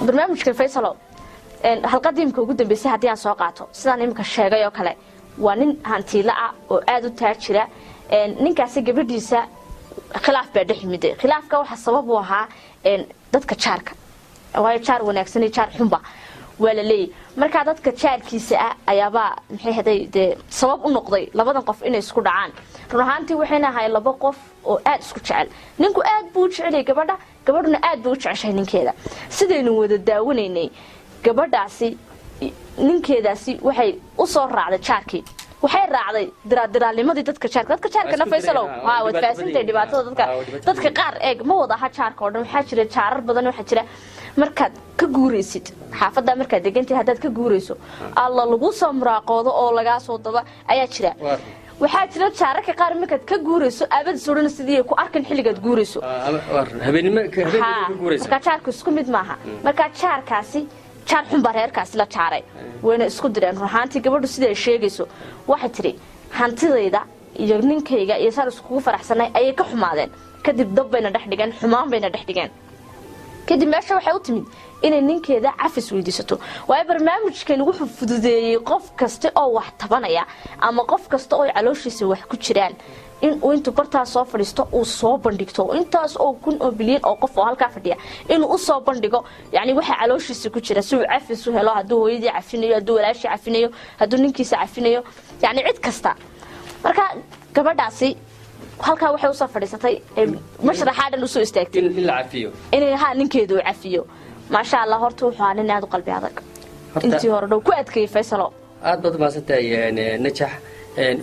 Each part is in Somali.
Barnaamijkan, Faysalo, xalqadii imika ugu dambeysay haddii aan soo qaato, sidaan imika sheegay oo kale, waa nin hantiila ah oo aada u taajira. Ninkaasi gabadhiisa khilaaf baa dhex yimiday. Khilaafka waxaa sabab u ahaa dadka jaarka, waayo jaar wanaagsan iyo jaar xunba waa la leeyahy. Markaa dadka jaarkiisa ah ayaabaa, maxay haday, dee sabab u noqday labadan qof inay isku dhacaan. Run ahaantii waxayna ahay laba qof oo aada isku jecel. Ninku aad buu u jeceliyay gabadha, gabadhuna aad bay u jeceshahay ninkeeda. Sidaynu wada daawanaynay, gabadhaasi ninkeedaasi waxay usoo raacday jaarkii, waxay raacday diraadiraalnimadii dadka jaarka. Dadka jaarkana, Faysalow, ha waad fahasantahay dhibaatada dadka qaar. Eeg, ma wada aha jaarka oo dhan. Waxaa jira jaarar badan. Waxaa jira markaad ka guuraysid xaafadda, markaad degantahay, haddaad ka guurayso, alla lagu soo muraaqoodo oo lagaa soo daba ayaa jira. Waxaa jira jaararka qaar markaad ka guurayso aabad sodhan sidii ku arkan xilligaad guurayso. Markaa jaarku isku mid maaha. Markaa jaarkaasi jaar xun baa reerkaasi la jaaray, wayna isku direen. Run ahaantii gabadhu sida ay sheegayso, waxay tidhi hantidayda iyo ninkayga iyo saan iskugu faraxsanay ayay ka xumaadeen. Kadib dab bayna dhex dhigeen, xumaan bayna dhex dhigeen. Kadib meesha waxay u timid inay ninkeeda cafis weydiisato, waayo barnaamijkan wuxuu fududeeyey qof kasta oo wax tabanaya ama qof kasta oo calooshiisa wax ku jiraan inuu intuu bartaas soo fadhiisto uu soo bandhigto. Intaas oo kun oo bilyan oo qof oo halkaa fadhiya inuu usoo bandhigo, yani waxa calooshiisa ku jira, si uu cafis u helo. Hadduu hooyadii cafinayo, hadduu walaashii cafinayo, hadduu ninkiisa cafinayo, yani cid kasta. Marka gabadhaasi halkaa waxay usoo fadhiisatay, mashraxaa dhan usoo istaagtay in la cafiyo, inay ha ninkeeda uu cafiyo. Maasha Allah, horta wuxuu ahaa nin aada u qalbi adag, intii hore dhow ku adkeeyey, Faysalo. Aad baad umahadsantahay, Najax.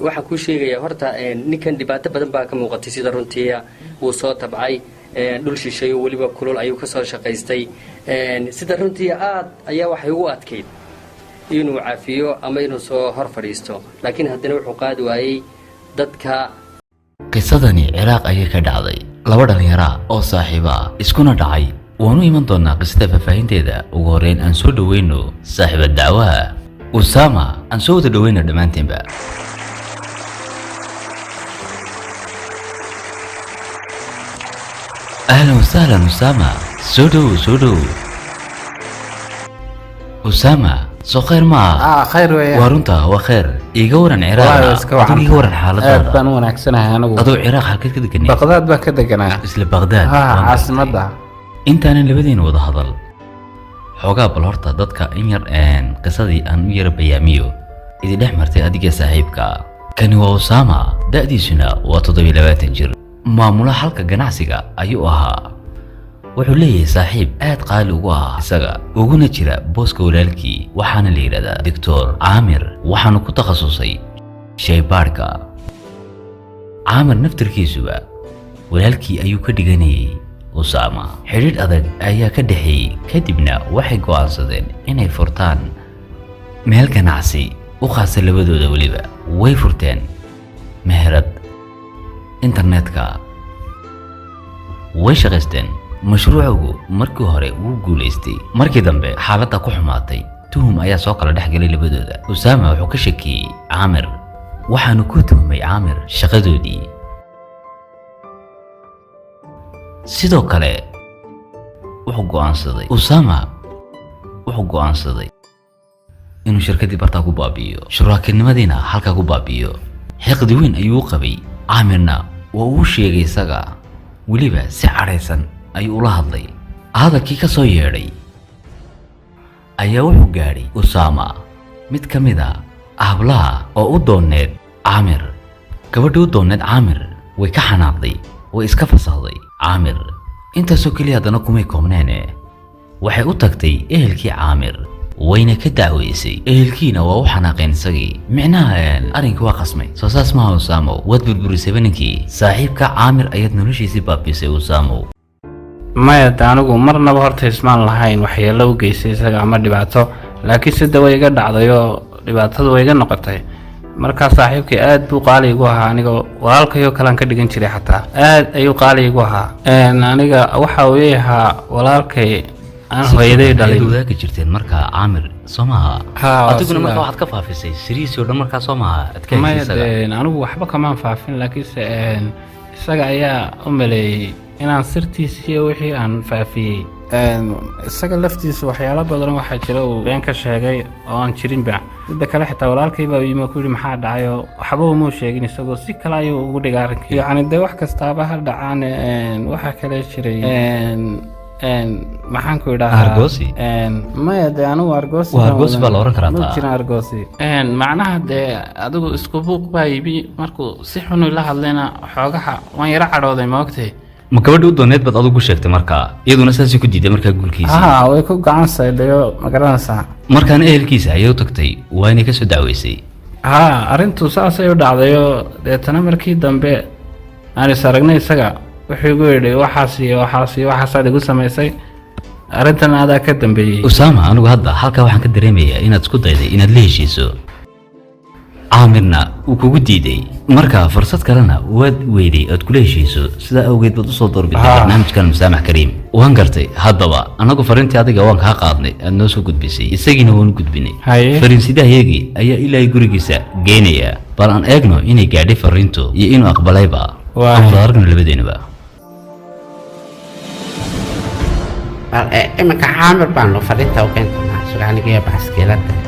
Waxaan kuu sheegayaa horta ninkan dhibaato badan baa ka muuqatay. Sida runtiia wuu soo tabcay, dhul shisheeyo weliba kulul ayuu ka soo shaqaystay. Sida runtii aad ayaa waxay ugu adkayd inuu cafiyo ama inuu soo hor fadhiisto, laakiin haddana wuxuu qaadi waayey dadka. Qisadani Ciraaq ayay ka dhacday. Laba dhallinyara oo saaxiiba ah iskuna dhacay. Waanu iman doonaa qisada faahfaahinteeda. Ugu horreyn aan soo dhoweyno saaxiiba dacwaha Usama. Aan soo wada dhoweyno dhammaanteenba. Ahlan wasahlan, Usama, soo dhowow, soo dhowow, Usama. Soo khayr ma aha? Ah, khayr weeyaan. Waa runta, waa khayr. Iiga waran Wallaahi Ciraaqna. waa iska wacan. Adigu iiga waran Aad xaaladaada. baan u wanaagsanahay anigu. Aduu Ciraaq halkeed ka deganay? Baqdaad baan ka deganaa. Isla Baqdaad? Ha. Waan gartay. Caasimadda. Intaanan labadeena wada hadal xoogaa, bal horta dadka in yar qisadii aan u yara bayaamiyo idin dhex martay adiga saaxiibka. Kani waa Usama, da'diisuna waa 27 jir. Maamula halka ganacsiga ayuu ahaa. Wuxuu leeyahay saaxiib aad qaali ugu ah isaga, uguna jira booska walaalkii, waxaana la yidhahdaa Doctor Caamir, waxaanu ku takhasusay shaybaadhka. Caamir naftirkiisuba walaalkii ayuu ka dhiganayay Usaama. Xidhiidh adag ayaa ka dhexeeyey. Kadibna waxay go'aansadeen inay furtaan meel ganacsi u khaasa labadooda. Weliba way furteen meherad internetka, way shaqaysteen. Mashruucugu markii hore wuu guulaystay. Markii dambe xaaladda ku xumaatay. Tuhum ayaa soo kala dhex galay labadooda. Usaama wuxuu ka shakiyey Caamir, waxaanu ku tuhmay Caamir shaqadoodii. Sidoo kale wuxuu go'aansaday, Usama wuxuu go'aansaday inuu shirkaddii bartaa ku baabi'iyo, shuraakinimadiina halkaa ku baabi'iyo. Xiqdi weyn ayuu u qabay Caamirna, waa uu sheegay isaga. Weliba si cadhaysan ayuu ula hadlay. Hadalkii ka soo yeedhay ayaa wuxuu gaadhay Usaama. Mid ka mid a hablaha oo u doonneed Caamir, gabadhii u doonneed Caamir, way ka xanaaqday, way iska fasakhday Caamir. Intaasoo keliya haddana kumay koobneene, waxay u tagtay ehelkii Caamir, wayna ka dacweysay. Ehelkiina waa u xanaaqeen isagii. Micnaha arrinkii waa qasmay. Soo saas maaha, Usaamow? Waad burburisayba ninkii saaxiibka Caamir ayaad noloshiisii baabiisay, Usaamow. Maya, de anigu marnaba horta ismaan lahayn waxyeello u geystay isaga ama dhibaato, laakiin sida way iga dhacdayoo dhibaatadu way iga noqotay. Markaa saaxiibkay aad buu qaali igu ahaa, aniga walaalkayoo kalean ka dhigan jiray, xataa aad ayuu qaali igu ahaa. Aniga waxa uu ii ahaa walaalkay aan hooyaday ayaad dhalin. Wadaagi jirteen markaa Caamir, soo maaha? Haa, waa adiguna sidaa. Markaa waxaad ka faafisay sirihiisii oo dhan markaa, soo maaha? Adka Maya, isaga dee anigu waxba kamaan faafin, laakiinse isaga ayaa u maleeyey Inaan sirtiisiiyo wixii aan faafiyey. Isaga laftiisa waxyaalo badan waxaa jira uu been ka sheegay oo aan jirinba. Midda kale, xitaa walaalkay baa yimi oo ku yidhi maxaa dhacay, oo waxba umuu sheegin, isagoo si kale ayuu ugu dhigay arrinkii. Yacni dee wax kastaaba ha dhacaan, waxaa kale jiray, maxaan ku idhahaa? Argoosi? Maya, dee anigu argoosi Waa argoosi baa la oran karaa ma taa. Jirin argoosi. Macnaha dee adigu isku buuq baa yimi. Markuu si xun ila hadlayna xoogaha waan yaro cadhooday, ma ogtay? Ma gabadhi u dooneed baad adigu sheegtay markaa, iyaduna saasay ku diiday markaa guurkiisii? Haa, way ku gacan saydhayo, ma garanaysaa? Markaana ehelkiisa ayay u tagtay, waa inay kasoo dacweysay. Haa, arrintu saasay u dhacdayo. Deetana markii dambe aan is aragnay isaga, wuxuu igu yidhi waxaas iyo waxaas iyo waxaasaad igu samaysay, arrintan adaa ka dambeeyey. Usaama, anigu hadda halkaa waxaan ka dareemayaa inaad isku dayday inaad la heshiiso, Caamirna uu kugu diiday. Marka fursad kalena waad weyday ood kula heshiiso, sidaa awgeed baad usoo doorbiday barnaamijkan Musaamax Kariim. Waan gartay. Haddaba anagu fariintii adiga waan kaa qaadnay aad noo soo gudbisay, isagiina waan u gudbinay. Fariinsidahayagii ayaa ilaa gurigiisa geynaya. Bal aan eegno inay gaadhay fariintu iyo inuu aqbalayba. Aan wada aragno labadeenaba. Bal iminka Caamir baanu fariinta u keeni doonaa. Suga, aniga baxskiilada.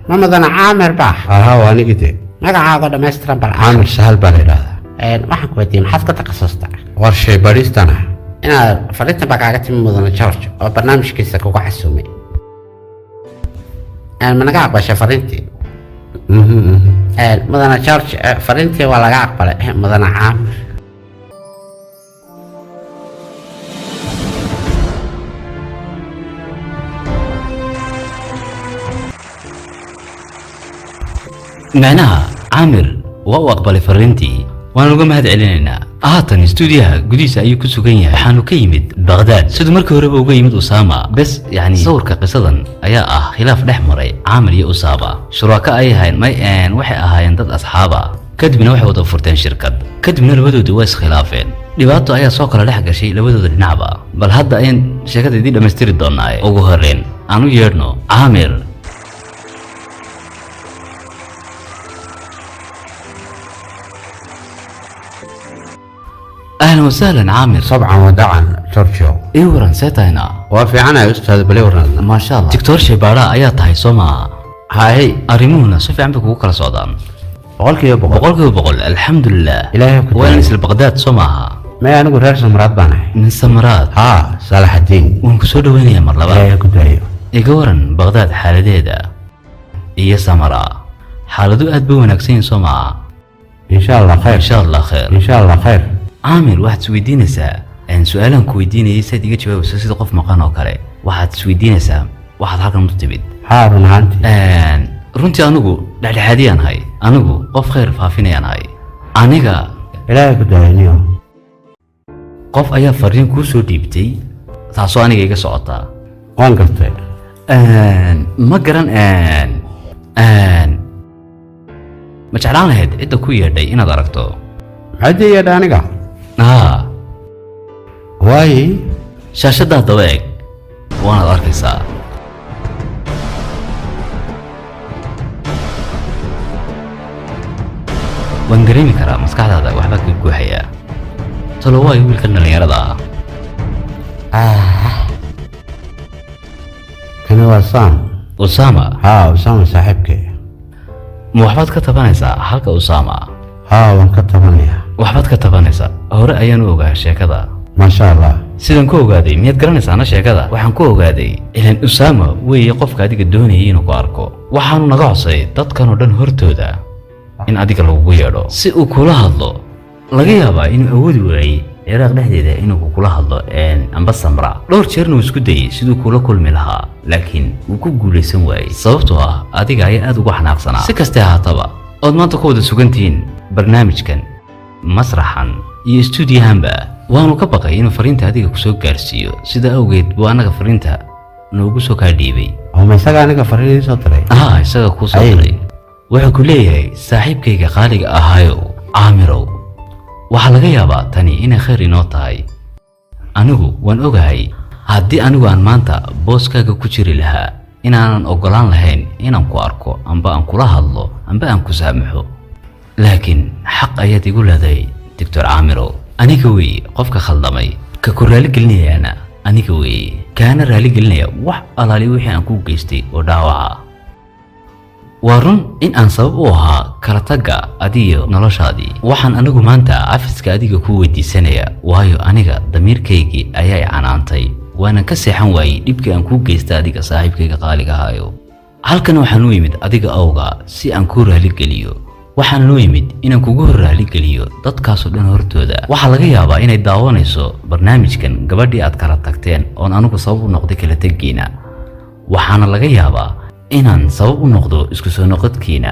Ma mudana Caamir baa? Haa, waa anigii de. Magacaaga dhammaystiran bal? Caamir Sahal baa la yidhaahdaa. Waxaan ku weydiiyey, maxaad ka takhasustay? War shaybaadhistan ah. Inaad fariintan baa kaaga timi mudana George oo barnaamijkiisa kugu casuumay. Ma naga aqbashay fariintii? Mhm. Mudana George, fariintii waa laga aqbalay, mudana Caamir. Macnaha Caamir waa uu aqbalay fariintii, waana uga mahad celinaynaa. Haatan stuudiyaha gudihiisa ayuu ku sugan yahay, waxaanu ka yimid Baqdaad, siduu markii horeba uga yimid Usaama. Bes yacni sawirka qisadan ayaa ah khilaaf dhex maray Caamir iyo Usaama. Shuraako ay ahayn may een, waxay ahaayeen dad asxaaba, kadibna waxay wada furteen shirkad, kadibna labadoodu waa iskhilaafeen. Dhibaato ayaa soo kala dhex gashay labadooda dhinacba. Bal hadda ayaan sheekada idiin dhammaystiri doonaa. Ugu horreyn aan u yeedhno Caamir. Ahlan wasahlan, Caamir. Sabcan wadacan, Giorgio. Ii waran, see tahayna? Waa fiicanahay ustaad, bali warnaadna. Maasha Allah, doctor shaybaadha ayaa tahay, soo maa? Haye. Arrimuhuna si fiican bay kugu kala socdaan? 100%. 100%, alxamdulilah. Ilaahay ku Waa daayo. Isla Baqdaad, soo maaha? Maya, anigu reer Samraad baan ahay. Min Samaraad? Haa, Saalaxadiin. Waan ku soo dhaweynayaa mar labaad. Ilaahay ku daayo. Iga waran Baqdaad xaaladeeda iyo Samara, xaaladu aad bay wanaagsan yihiin, soo maaha? Insha Allah khayr. Insha Allah khayr. Insha Allah khayr. Caamir, waxaad isweydiinaysaa su-aalaan ku weydiinayay saad iga jawaabayso sida qof maqan oo kale. Waxaad isweydiinaysaa waxaad halkan u timid. Haa, run ahaantii. Runtii anigu dhexdhexaadiyaan ahay, anigu qof khayr faafinayaan ahay aniga. Ilaahay ku daayo niyo. Qof ayaa fariin kuu soo dhiibtay, taasoo aniga iga socotaa. Waan gartay. Ma garan, ma jeclaan lahayd cidda ku yeedhay inaad aragto? Maxaad ii yeedha aniga? Haa. Waayi. Shaashadda haddaba eeg, waanaad arkaysaa. Waan dareemi karaa maskaxdaada waxbaa ka guuxaya. Talo waayo wiilkan dhallinyarada ah? Kani waa Sam. Usama? Haa, Usama saaxiibkay. Ma waxbaad ka tabanaysaa halka Usama? Haa, waan ka tabanayaa. Waxbaad ka tabanaysaa, hore ayaan u ogaa sheekada. Maasha Allah. Sidaan ku ogaaday miyaad garanaysaana? Sheekada waxaan ku ogaaday ilan Usama weeye qofka adiga doonayay inuu ku arko, waxaanu naga codsay dadkan oo dhan hortooda in adiga lagugu yeedho si uu kula hadlo. Laga yaabaa inuu awoodi waayey. Ciraaq dhexdeeda inuu kula hadlo amba Samra. Dhowr jeerna uu isku dayey siduu kula kulmi lahaa, laakiin wuu ku guulaysan waayey, sababtoo ah adiga ayaa aad uga xanaaqsanaa. Si kastee ahaataba, ood maanta ku wada sugantihiin barnaamijkan, masraxan iyo istuudiyahanba, waanu ka baqay inuu fariinta adiga kusoo gaarsiiyo. Sida awgeed buu annaga fariinta noogu soo kaa dhiibay. Oo ma isaga aniga fariin ii soo diray? Ah, isaga kuu soo Ay. diray. Wuxuu ku leeyahay: "Saaxiibkayga qaaliga ahaayow Caamirow, waxaa laga yaabaa tani inay khayr inoo tahay. Anigu waan ogahay haddii anigu aan maanta booskaaga ku jiri lahaa inaanan oggolaan lahayn inaan ku arko amba aan kula hadlo amba aan ku saamaxo, laakiin xaq ayaad igu leedahay, Doctor Caamirow. Aniga weeye qofka khaldamay, ka ku raaligelinayaana aniga weeye, kaana raaligelinaya wax alaali wixii aan ku geystay oo dhaawaca. Waa run in aan sabab u ahaa kala tagga adiyo noloshaadii. Waxaan anigu maanta cafiska adiga ku weydiisanaya, waayo aniga damiirkaygii ayaa i canaantay, waanan ka seexan waayey dhibkii aan kuu geysta adiga, saaxiibkayga qaaliga ahaayo. Halkan waxaan u yimid adiga awga si aan kuu raaligeliyo. Waxaan u yimid inaan kugu hor raaligeliyo dadkaasoo dhan hortooda. Waxaa laga yaabaa inay daawanayso barnaamijkan gabadhii aad kala tagteen oon anigu sabab u noqday kala teggiina, waxaana laga yaabaa inaan sabab u noqdo isku soo noqodkiina.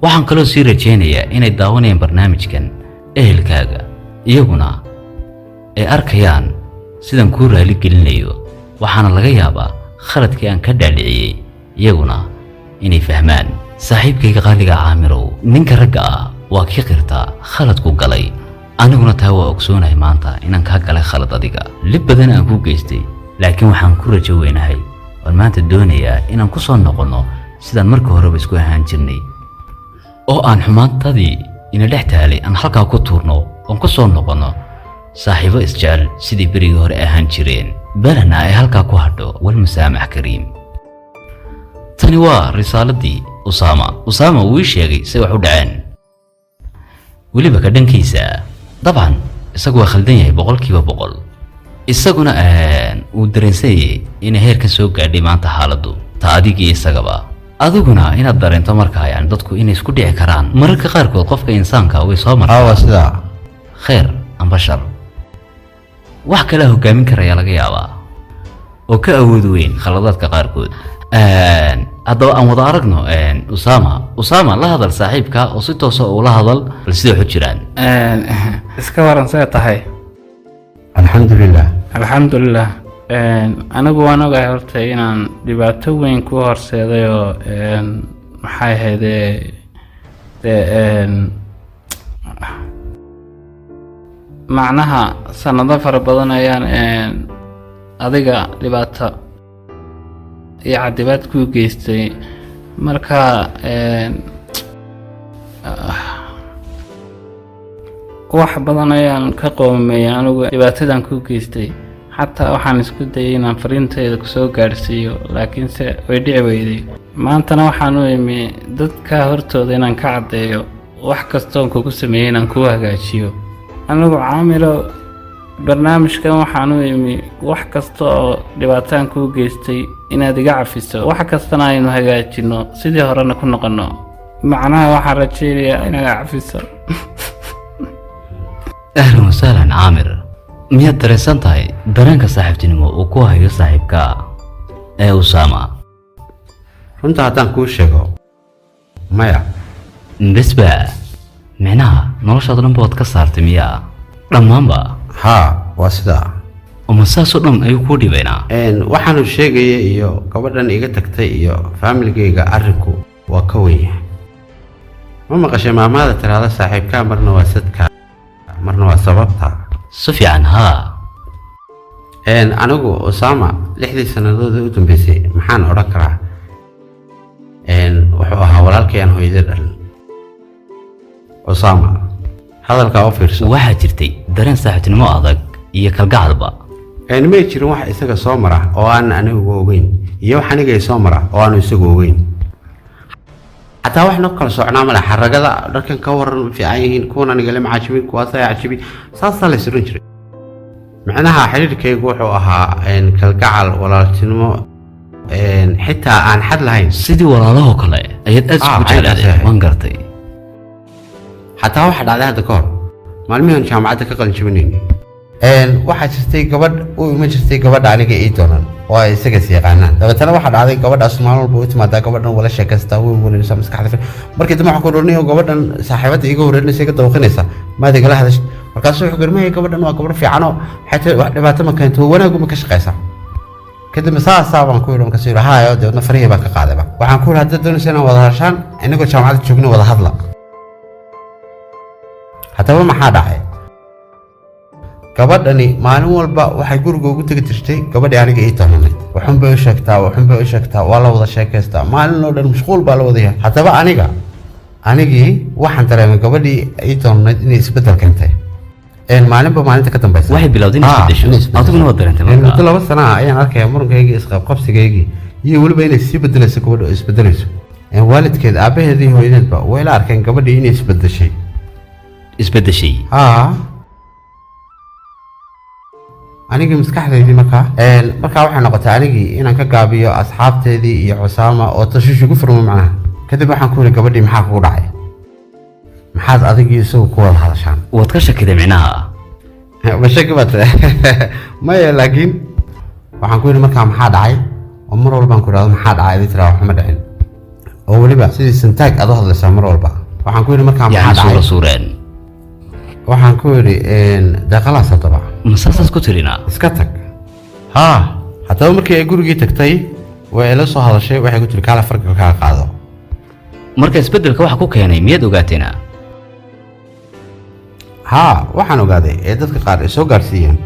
Waxaan kaloo sii rajaynayaa inay daawanayaan barnaamijkan ehelkaaga, iyaguna ay arkayaan sidaan kuu raaligelinayo, waxaana laga yaabaa khaladkii aan ka dhaadhiciyey iyaguna inay fahmaan. Saaxiibkayga qaaliga Caamirow, ninka ragga ah waa kii qirtaa khaladku galay. Aniguna taa waa ogsoonahay maanta inaan kaa galay khalad, adiga lib badan aan kuu geystay, laakiin waxaan ku rajo weynahay oon maanta doonayaa inaan ku soo noqonno sidaan marka horeba isku ahaan jirnay, oo aan xumaantadii ina dhex taalay aan halkaa ku tuurno, oon ku soo noqonno saaxiibo isjecel sidii berigii hore ahaan jireen, balana ay halkaa ku hadho. Walmusaamax kariim." Tani waa risaaladii Usaama. Usaama wuu ii sheegay say wax u dhaceen, weliba ka dhankiisa. Dabcan isagu waa khaldan yahay 100%, isaguna uu dareensanyay inay heerkan soo gaadhay maanta xaaladdu ta adigii isagaba, adiguna inaad dareento markaa, yani dadku inay isku dhici karaan mararka qaarkood. Qofka insaanka way soo martaa Haa, waa sidaa. khayr amba shar, wax kalea hogaamin karaya laga yaabaa oo ka awood weyn khaladaadka qaarkood. Haddaba aan wada aragno Usama. Usama, la hadal saaxiibka oo si toosa ula hadal, bal siday waxu jiraan. Iska waran, see tahay? Alxamdulilah. Alxamdulilah. Anigu waan ogahay horta inaan dhibaato weyn ku horseeday oo maxay ahayd dee macnaha sanado fara badan ayaan adiga dhibaato iyo cadibaad kuu geystay. Marka wax badan ayaan ka qoomay anigu dhibaatadan kuu geystay. Xataa waxaan isku dayay inaan fariintayda kusoo gaadhsiiyo, laakiinse way dhici weyday. Maantana waxaan u imi dadka hortooda inaan ka caddeeyo wax kastoon kugu sameeyey, inaan kuu hagaajiyo. Anigu Caamiro, barnaamijkan waxaan u imi wax kasta oo dhibaataan kuu geystay inaad iga cafiso, wax kastana aynu hagaajino, sidii horena ku noqonno. Macnaha waxaan rajaynayaa inaad cafiso. Ahlan wasahlan Caamir. Miyaad dareensan tahay dareenka saaxiibtinimo uu ku hayo saaxiibka ee Usaama? Runta haddaan kuu sheego, maya. Besba micnaha noloshaada dhan baad ka saartay miyaa dhammaanba? Haa, waa sidaa. Uma saasoo dhan ayuu kuu dhibaynaa? Waxaanu sheegaya iyo gabadhan iga tagtay iyo faamiligayga arrinku waa ka wen yahay. Ma maqashay maamaada tiraahda saaxiibkaa marna waa sadkaa, marna waa sababta? Si fiican, haa. Anigu Osama 6dii sannadood u dambeysay maxaan odhan karaa, wuxuu ahaa walaalkay aan hooyada dhalin. Osama, hadalkaa u fiirso. Waxaa jirtay dareen saaxiibtinimo adag iyo kalgacalba. May jirin wax isaga soo mara oo aan anigu ogeyn iyo wax aniga soo mara oo aanu isagu ogeyn. Xataa wax noo kala socnaa male. Xaragada dharkan ka waran, fiican yihiin kuwan, aniga lama cajibin, kuwaasa cajibin, saasaa la isran jiray. Macnaha xiriirkaygu wuxuu ahaa kalgacal walaaltinimo, xitaa aan xad lahayn. Sidii walaalahoo kale ayaad aad iskugu Ah, caynkaas jeclaaday. ahayd. Waan gartay. Xataa waxaa dhacday hadda ka hor, maalmihan jaamacadda ka qalin jabinaynay. Waxaa jirtay gabadh u iman jirtay gabadha aniga ii doonan oo ay isaga is yaqaanaan. Dabeetana waxaa dhacday gabadhaas maalin walba u timaadaa, gabadhan wala sheekaystaa, way wareerisaa maskaxda. Markii dambe waxaan ku odhanaya, gabadhan saaxiibadda iga wareerinaysa, iga dawqinaysa, maad igala hadashay? Markaasuu wuxuu gari, maya, gabadhan waa gabadh fiicanoo waxay tahay wax dhibaato ma keento, wanaaguma ka shaqaysaa. Kadib saasaa baan ku yidhi. Markaasuu yidhi haayo. Dabeetna farihii baan ka qaadayba. Waxaan ku yidhi, haddaad doonaysa inaan wada hadashaan, inagoo jaamacadda joogno wada hadla. Haddaba maxaa dhacay? Gabadhani maalin walba waxay guriga ugu tegi jirtay gabadhii aniga ii toonanayd. Waxun bay u sheegtaa, waxun bay u sheegtaa, waa la wada sheekaystaa, maalin oo dhan mashquul baa la wada yahay. Haddaba aniga anigii waxaan dareemay gabadhii ii toonanayd inay isbeddel keentay. Maalinba maalinta ka dambaysa Waxay bilowday inay isbeddesho. Inay isbeddesho. Adiguna waad dareentay markaa. Muddo 2 sano ah ayaan arkaya murankaygii, isqabqabsigaygii iyo weliba inay sii bedelayso gabadha oo isbedelayso. Waalidkeed, aabbaheed iyo hooyadeedba way la arkeen gabadhii inay isbedeshay. Isbeddeshay. Haa, anigii maskaxdaydii markaa markaa waxay noqotay anigii inaan ka gaabiyo asxaabteedii iyo Cusaama oo tashiish igu furmo macnaha. Kadib waxaan ku yidhi, gabadhii maxaa kugu dhacay? Maxaad adigii isagu ku wada hadashaan? Waad ka shakiday micnaha. Ma shaki baad maya, laakiin waxaan ku yidhi, markaa maxaa dhacay? Oo mar walbaan ku idhahdo maxaa dhacay, adi tiraa waxma dhicin, oo weliba sidii santaag aad u hadlaysaa mar walba. Waxaan ku yidhi, markaa maxaa Yacni dhacay? Suura suureen. Waxaan ku yidhi, dee khalaas haddaba. Ma saasaas ku tirina? Iska tag. Haa, haddaba markii ay gurigii tagtay way ila soo hadashay. Waxay ku tiri, kaala fargal kaa qaado. Marka isbeddelka waxa ku keenay miyaad ogaateena? Haa, waxaan ogaaday ee dadka qaar ay soo gaarsiiyeen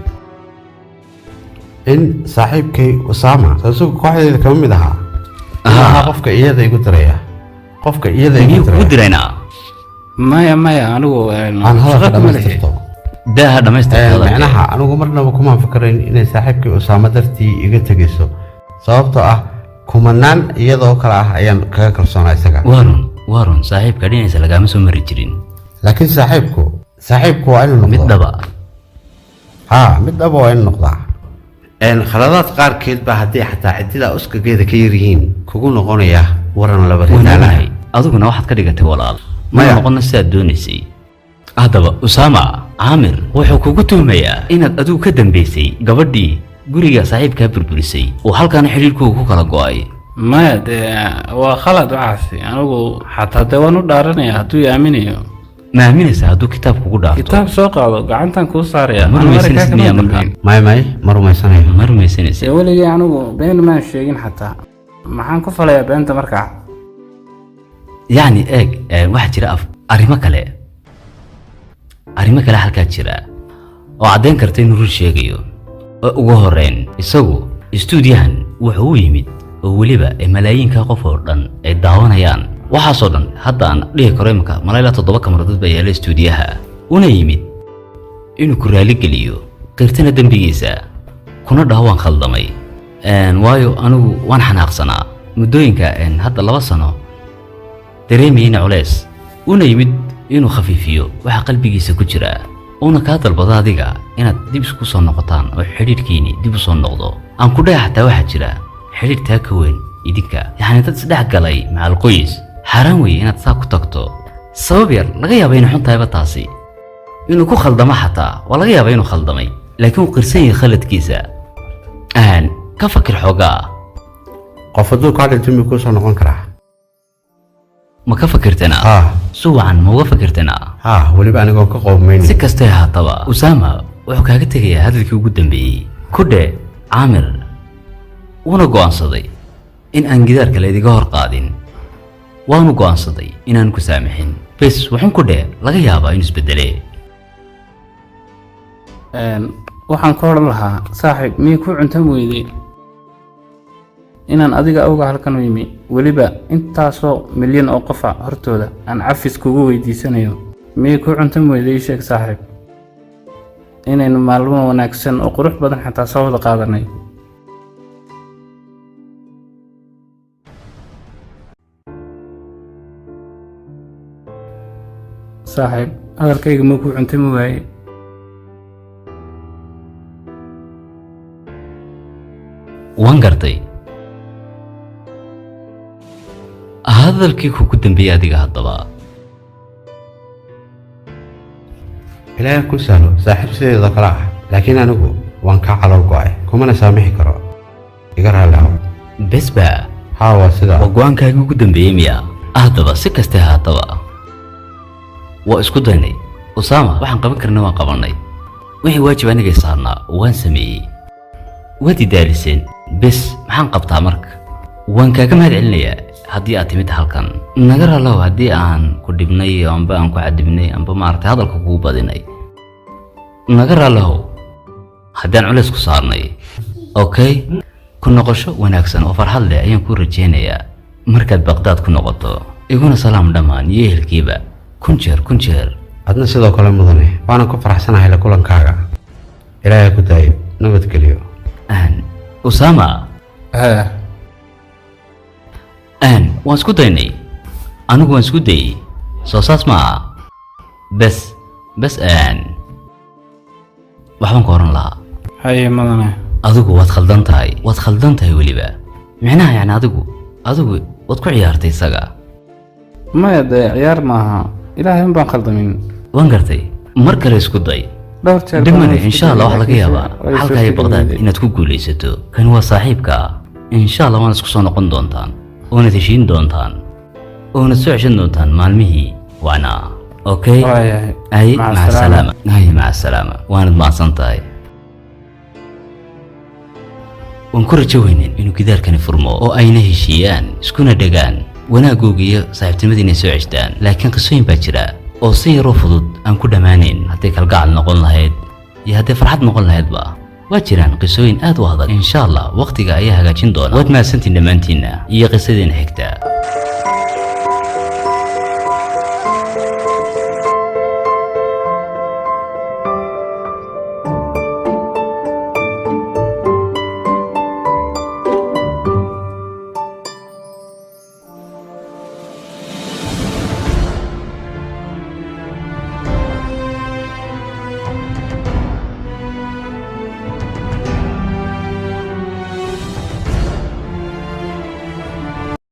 in saaxiibkay Usaama, soo isagu kooxdeeda kama mid ahaa, inuu ahaa qofka iyada igu diraya, qofka iyada igu Miyuu kugu diraya. diraynaa? Maya, maya, anigu Aan hadalka shaqo kuma lihi. dhamaystirto. Daaha dhamaystirta hadalka. Micnaha anigu marnaba kumaan fikirayn inay saaxiibkay Usaama dartii iga tegayso, sababtoo ah kumanaan iyadoo kale ah ayaan kaga kalsoonaa isaga. Waa run, waa run, saaxiibka dhinaciisa lagaama soo mari jirin. Laakiin saaxiibku waa inuu Mid noqdo dhaba. Haa, mid dhaba waa inuu noqdaa. Khaladaad qaarkeed baa haddii xataa ciddida uskageeda ka yar yihiin kugu noqonaya waran laba Waan ridaalaha. ogahay, adiguna waxaad ka dhigatay walaal mana Maya. Noqonna sidaad doonaysay. Haddaba Usaama, Caamir wuxuu kugu tuhmayaa inaad adigu ka dambaysay gabadhii guriga saaxiibkaa burburisay oo halkaana xidhiirkooga ku kala go'ay. Maya, dee waa khalad waxaasi. Anigu xataa dee waan u dhaaranaya hadduu i aaminayo. Ma aaminaysaa hadduu kitaab kugu dhaarto? Kitaab soo qaado, gacantan kuu saaraya. Ma Anu rumaysanaysid arkaa kama miyaa markaa? dambeyn. May, may, ma rumaysanayo. Ma rumaysanaysid? Dee weligay anigu been maan sheegin xataa. Maxaan ku falayaa beenta markaa? Yacni eeg, waxaa jira arrimo kale, arrimo kale halkaa jira oo caddayn karta inuu run sheegayo. Oo ugu horreyn isagu istuudiyahan wuxuu u yimid oo weliba ay malaayiinka qof oo dhan ay daawanayaan, waxaasoo dhan hadda aan dhihi karo imika malayla 7 kamaradood baa yaalla istuudiyaha, una yimid inuu ku raaligeliyo, qirtana dembigiisa, kuna dhaho waan khaldamay. Waayo anigu waan xanaaqsanaa muddooyinka hadda 2 sano dareemayeyna culeys, una yimid inuu khafiifiyo waxa qalbigiisa ku jira, uuna kaa dalbado adiga inaad dib isku soo noqotaan oo xidhiidhkiini dib u soo noqdo. Aan ku dhahay, xataa waxaa jira xidhiidh taa ka weyn idinka, yacni dad isdhex galay macal qoys. Xaaraan weeye inaad saa ku tagto sabab yar. Laga yaaba inay xun tahayba taasi, inuu ku khaldamo xataa waa laga yaaba inuu khaldamay, laakiin uu qirsan yahay khaladkiisa. Aan ka fakir xoogaa. Qof hadduu kaa dhinto miyuu kuu soo noqon karaa? Ma ka fakirtana? Haa. Si wacan ma uga fakirtana? Haa, weliba anigoon ka qoobmaynin. Si kastay ahaataba, Usaama wuxuu kaaga tegayaa hadalkii ugu dambeeyey. Ku dhe Caamir wuuna go'aansaday in aan gidaarka laydiga hor qaadin, waanu go'aansaday inaan ku saamixin. Bes wuxuun ku dheh, laga yaabaa inuu isbedelee. Waxaan ku odhan lahaa, saaxiib, miyay ku cuntan weyday inaan adiga awga halkan u yimi, weliba intaasoo milyan oo qofa hortooda aan cafis kugu weydiisanayo? Miyay ku cuntan weyday? Ii sheeg, saaxiib, inaynu maalmo wanaagsan oo qurux badan xataa soo wada qaadanay. Saaxiib, hadalkayga muu ku cuntami waaye? Waan gartay hadalkii kugu dambeeyey adiga. Haddaba Ilaahay ku sahlo saaxiib sideedoo kale ah, laakiin anigu waan kaa calool go'ay, kumana saamixi karo. Iga raalli ahow. Besba? Haa, waa sidaa. Waa go-aankaagii ugu dambeeyey miya? Haddaba si kastee haataba waa isku daynay, Usaama. Waxaan qaban karna waan qabannay. Wixii waajib anigay saarnaa waan sameeyey. Waad idaaliseen. Bes, maxaan qabtaa marka? Waan kaaga mahad celinayaa haddii aad timid halkan. Naga raallow haddii aan ku dhibnay, amba aan ku cadibnay, amba maaragtay hadalka kugu badinay. Naga raallow haddii aan culays ku saarnay. Okay, ku noqosho wanaagsan oo farxad leh ayaan kuu rajaynayaa markaad Baqdaad ku noqoto. Iguna salaam dhammaan iyo ehelkiiba kun jeer, kun jeer. Adna sidoo kale, mudane. Waana ku faraxsanahay la kulankaaga. Ilaahay ku daayo, nabadgeliyo. Usama. Hee. Waan isku daynay, anigu waan isku dayey. Soo saas ma aha? Bes, bes, waxbaan ku oran lahaa. Haye, mudane. Adigu waad khaldan tahay, waad khaldan tahay weliba. Micnaha yani adigu waad ku ciyaartay isaga. Maya dee, ciyaar maaha. Ilaahay un baan khaldamin. Waan gartay. Mar kale isku day. Dhowr jeer Dhib baan male. isku Insha Allah dayay, waxaa laga laakiinse yaabaa way halka iyo suurtageli Baqdaad weyday. inaad ku guulaysato. Kani waa saaxiibka. Insha Allah waana isku soo noqon doontaan, oonad heshiin doontaan, oonad soo ceshan doontaan maalmihii waana. Okay. Waayahay. Ay. Maca maca salaama. salaama. Ay, maca salaama. Waanad mahadsan tahay. Waan ku rajo weynen inuu gidaarkani furmo oo ayna heshiiyaan, iskuna dhegaan, wanaagooga iyo saaxiibtinimada inay soo ceshtaan. Laakiin qisooyin baa jira oo si yaroo fudud aan ku dhammaanayn. Hadday kalgacal noqon lahayd iyo hadday farxad noqon lahaydba, waa jiraan qisooyin aad u adag. Insha Allah waqtiga ayaa hagaajin doona. Waad mahadsantiin dhammaantiinna iyo qisadiina xigta.